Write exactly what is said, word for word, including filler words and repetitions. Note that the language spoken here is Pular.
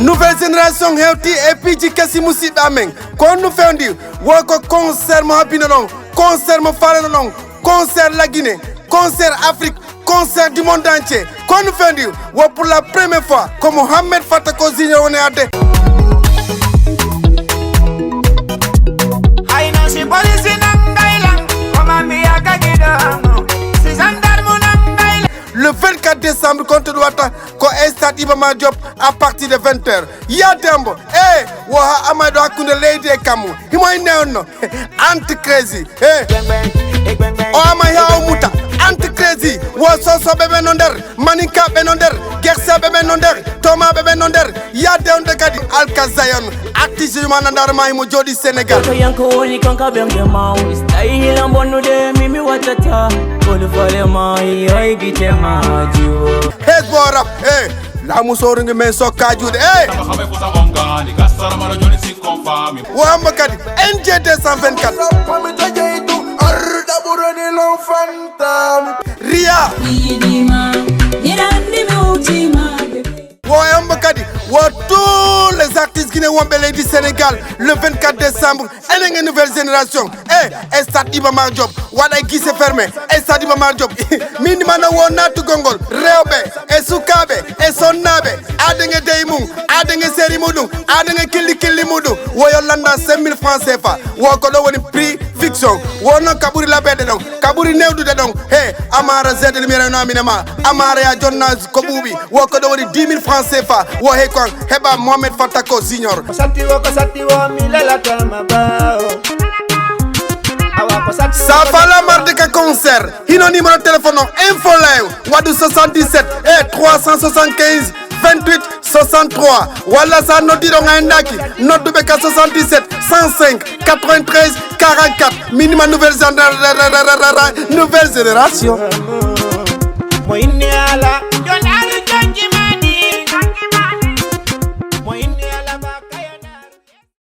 Nouvelle génération hewti e piiji kesi, musiɓɓe amen. Ko honno fewndi? Wo ko concert mo habbino ɗon, concert mo faalano ɗon, concert la Guinée, concert Afrique, concert du monde entier. Ko honno fewndi? Wo pour la première fois ko Mohamed Fatako Junior woni adde. Hayno si poliisi nanngay lan, ko maa mi yaha ka giɗo am, si gendarme nanngay lan. Le vingt-quatre décembre, konto ɗum watta ko e stade Iba Mar Diop à partir de vingt heures. Yaa Dembo, eh, wo haa amay ɗo hakkunde leydi e kammu. Himo inne on no. Anti Crazy, eh. O amay haa o muta. Anti Crazy, wo Sosoɓe ɓen no nder, Maninkaaɓe no nder, Gerseeɓe ɓen no nder, Toomaaɓe ɓen no nder. Yaa Dembo kadi, Alka Zion, artiste mo nandar ma himo jooɗi Sénégal. Ko yanko woni kon ka ɓernde ma, woni style am bonnude, mi mi wattata. Kolo fale ma, yoy gite ma, jiwo. Hezbo rap, eh. Laamu soorugu men sokka juuɗe, eh. Wo Hamma kadi, N G deux cent vingt-quatre. Ria. Wo Hamma kadi, wo tous les artistes guinéens wonɓe leydi Sénégal, le vingt-quatre décembre, enen e nouvelle génération. Eh, e stade Iba Mar Diop, waɗa e guichet fermé, e stade Iba Mar Diop. Min mana wo naatugol ngol, rewɓe, e sukaaɓe, e sonnaaɓe, aden e dey mum, aden e seri muɗum, aden e killi killi muɗum. Wo yo landa cinq mille francs C F A. Wo ko ɗo woni prix fiction. Wo non ka ɓuri laɓeede ɗon, ka ɓuri newdude ɗon. He, Amara Z, mi rewno amina ma. Amara ya jonna ko ɓuuɓi. Wo ko ɗo woni dix mille francs C F A. Wo he kon heɓa Mohamed Fatako Junior. Ko satti wo, ko satti wo, mi lelatama ba o. Awa ko satti wo, sa fala marde ka concert. Hino numéro téléphone o, info live. Waɗu soixante-dix-sept e trois cent soixante-quinze vingt-huit soixante-trois. Walla sa noddi ɗo ngayndaki, nodduɓe ka soixante-dix-sept cent cinq quatre-vingt-treize quarante-quatre. Minima nouvelle généra-, nouvelle génération. Mo inni ala.